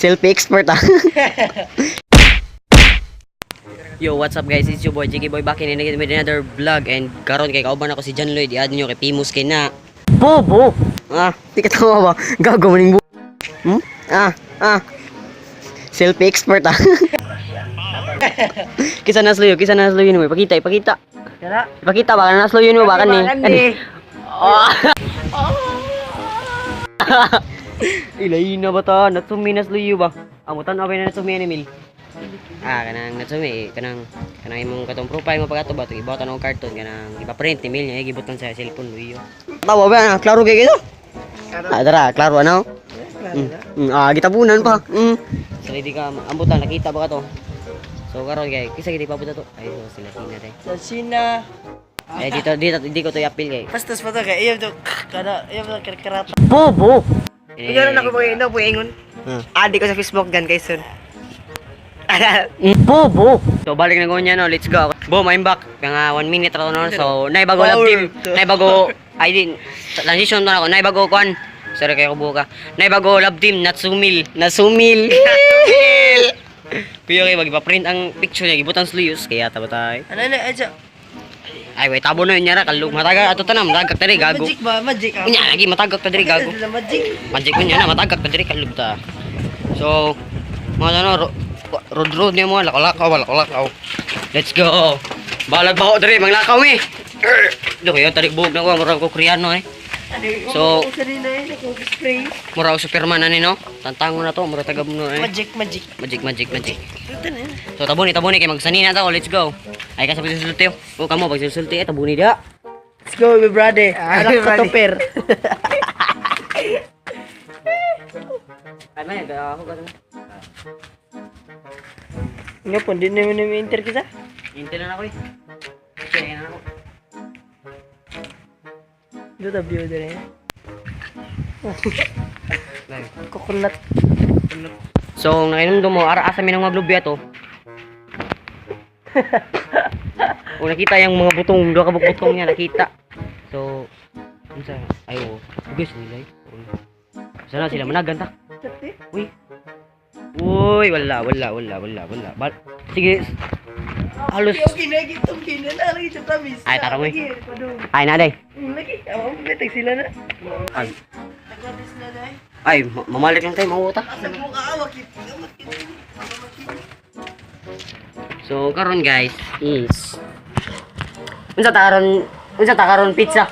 Selfie expert ah. Yo, what's up guys? It's your boy Jiggy Boy back in and again with another vlog, and karon kay kauban ako si John Lloyd. I-add niyo kay Pimus kay na. Bobo. Ah, di ka tawa ba? Gago maning bu. Ah, ah. Selfie expert ah. Kisa nasluyo mo. Ipakita, ipakita. Kana? Ipakita ba nasluyo mo ba kani? Kani. Oh. Ilay na ba ta? Natsumi nasluyo ba? Amutan abay na natsumi ni Mil. Ah, kanang natsumi, kanang kanang imong katong profile mo pagato ba itong ibutan og cartoon kanang ipa-print ni Mil niya gibutan sa cellphone luyo. Tawa ba na? Klaro kay kito? Ah, dara, klaro ano? Ah, gitabunan pa. So di ka ambutan nakita ba ka to? So karon kay kisa gid ipabuta to. Ay, so sila tina day. Sa China. Eh dito dito di ko to i-appeal kay. Pastos pa to kay iyo to kana iyo to karkarata. Bobo. Eh, Ikaw na ako mga ino ingon. Adi ko sa Facebook gan kay sun. Bobo. So balik na niya no, let's go. Boom, I'm back. Mga 1 minute ra to no. So nay bago love team, nay bago ay din transition to na ako. Nay bago kwan. Sorry kayo kubuka. Nay bago love team Natsumil. Natsumil. Piyo kay magipa-print ang picture niya gibutan sa luyos kaya ta batay. Ano na aja? Ay wait tabo na niya ra kalug mataga ato tanam matagak ta diri gago. Magic ba? Magic. Ah. Unya lagi matagak ta diri gago. Magic. Magic unya na matagak ta diri kalug ta. So mga ano road road niya mga lakaw lakaw lakaw. Let's go. Balag baho diri manglakaw mi. Do kayo tarik buhok na ko murag ko Koreano eh. So- kanina eh nako spray. Murag Superman ani no. Tantango na to murag taga mo eh. Magic, magic. Magic magic magic. Ito na. So tabuni tabuni kay magsanina ta ko. Let's go. Ay ka sa pagsusulti. Oh kamo pagsusulti eh tabuni dia. Let's go, my brother. Anak ko toper. Ay man ako ka. Nga po, di naman namin enter kita. Intel na ako eh. Sige na ako. Do W dire. Coconut. So, nakainom mo, ara asa mi ng mga glubya to. O nakita yung mga butong, duha ka butong niya nakita. So, unsa? Ay oh, guys nila. Sana sila managan ta. Uy. Uy, wala wala wala wala wala. Sige. Halos. Okay na gitong kina na lagi sa promise. Ay, tarong eh. Ay na day. Lagi, awa mo betag sila na. Ay, Nagwatis na day. ay mamalik lang tayo mawuta. Asa mo ka awakit. Awakit. So karon guys is unsa ta karon, unsa ta karon pizza?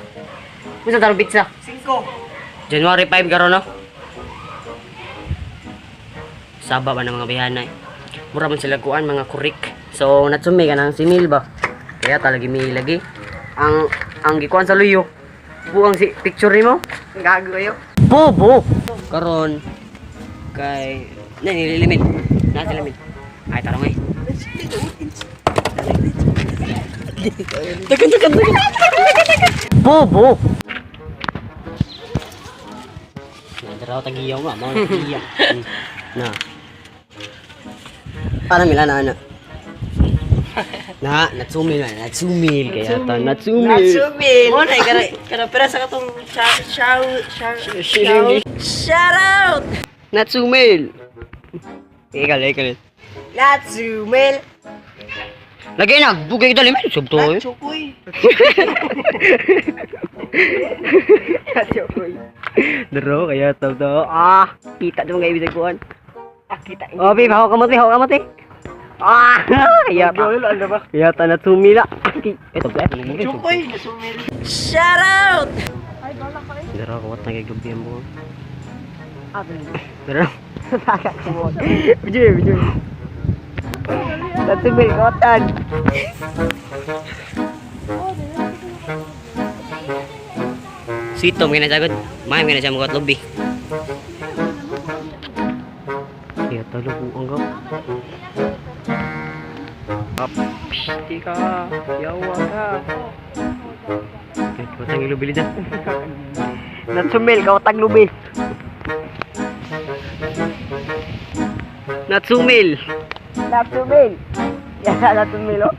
Unsa ta karon pizza? 5. January 5 karon no. Saba ba ng mga bayana eh. Mura man sila kuan mga kurik. So natsumi ka nang si Mil ba. Kaya talaga mi lagi. Ang gikuan sa luyo. Buang si picture nimo. Gago kayo. Bobo. Karon kay na nililimit. Na sila mil. Ay tarong eh. Tagan tagan tagan. Bobo. Nadaraw tagiyaw nga, mao na tagiya. Na. Para mila na ana. Na, natsumil na, natsumil kaya ta, natsumil. Natsumil. Mo na kana kana pera sa katong shout shout shout shout out. Natsumil. Ikaw, ikaw. Natsumil. Lagi na, dugay dali man subto. Eh. Natsukoy. Natsukoy. Daro kaya to to. Ah, kita di mga ibig kuan. Ah, kita. Oh, babe, hawak kamot, hawak kamot eh. Ah, kaya ta. Ano ba? Kaya ta natsumila. Ito ba? Natsukoy, natsumil. Shout out. Daro kawat na kay gabi ang buwan. Ah, Daro. Video, video. Natsumil kawatan. Sweet tom kaya sagot. May kaya siya mga lobby. Kaya talo ko ang gap. Pshh, ka. Yawa ka. Kaya ang ilubili dyan. Natsumil kawatag lubi. Natsumil. Natsumil. Ya, natsumil oh.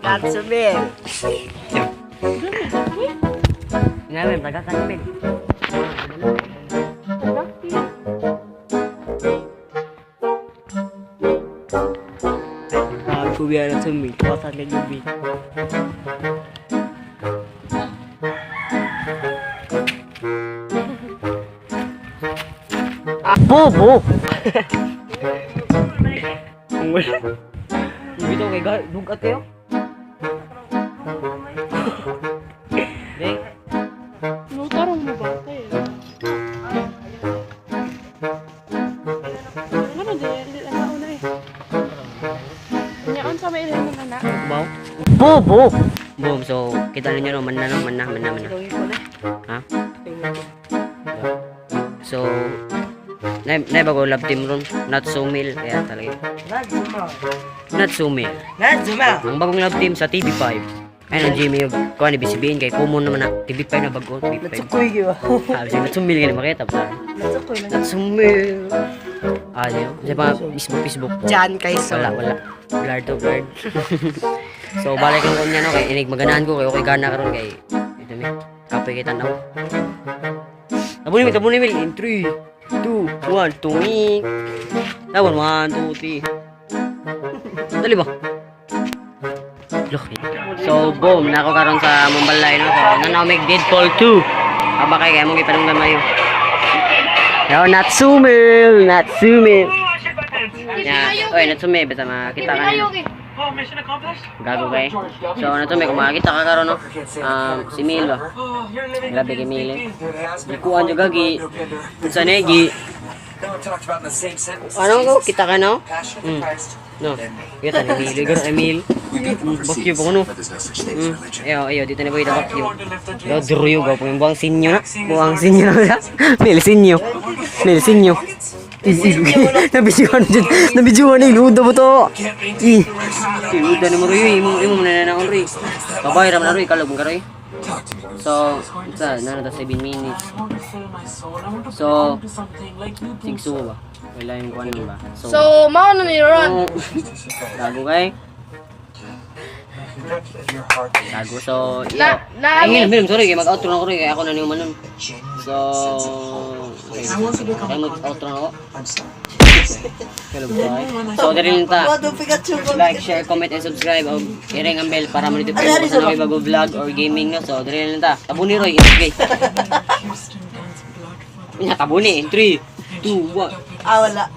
Natsumil. Ngayon, taga sa amin. Kuya na sumi. Tuwasan kay gabi. Bobo! Dito kay dugat kayo. Deng, No, tarong mo ba? Kaya. Ano ba di? Di ano una eh. Nya unsa may ilhan ng anak? baw. Bobo! Boom, so kita ninyo no, man na no, man na, man na, man na. Ha? So, na bago love team ron, not so male, kaya talaga. Not so male. Nadzuma! Ang bagong love team sa TV5. Ayun ang Jimmy yung kuha ni BCBN kay common naman na TV5 na bago, TV5. Natsukoy gyud. Ah, bisag natsumil ka na makita pa. Natsukoy na. Natsumil. Ah, di sa mga Facebook, Facebook. Jan kay Wala, wala. Blurred to blurred. So, balik lang ko niya, no? Kay inig maganahan ko, kay okay gana karon kay ito mi. Kapoy kay tanaw. Tabunin mi, in 3, 2, 1, tungik. Tabon, 1, 2, 3. Dali ba? Look. So, boom, nako karon sa Mumbalay, no? So, nanamig Deadpool 2. Aba kay kay mong ipanunggan mayo. Yo, Natsumil, Natsumil. Ya, oy, Natsume, basta makita ka nino. Gago kay. So, Natsume, kung makakita ka karon, no? Si Mil ba? Grabe kay Mil, eh. Gikuan juga gi sa negi. Ano ko kita ka no? No. Kita ni Mil, garo Emil. Bakyo pa ko no. Ayo, ayo dito na boy bakyo. Yo druyo ga po yung buwang sinyo na. Buwang sinyo na siya. Mil sinyo. Mil sinyo. Nabidyohan dyan. Nabidyohan na iluda mo to. Ih. Iluda na mo roy. Imo imo na na roy. Babay ram na roy kalog mo ka roy. So, sa na na 7 minutes. So, sigso ba? Wala yung kuan ba? So, So, mao na ni Ron. Gago kay. Gago. So, iyo. Na Ay, ngilom, sorry, kay mag-outro na ko rin, kay ako na niyo manon. So, okay. Kay mag-outro na ako. Hello, bye. So, dali lang ta. Like, share, comment, and subscribe. O, i-ring ang bell para ma-notify mo kung ano bago vlog or gaming no. So, dali lang ta. Tabuni, Roy. Okay. Nya, tabuni. In 3, 2, 1. Ah, wala.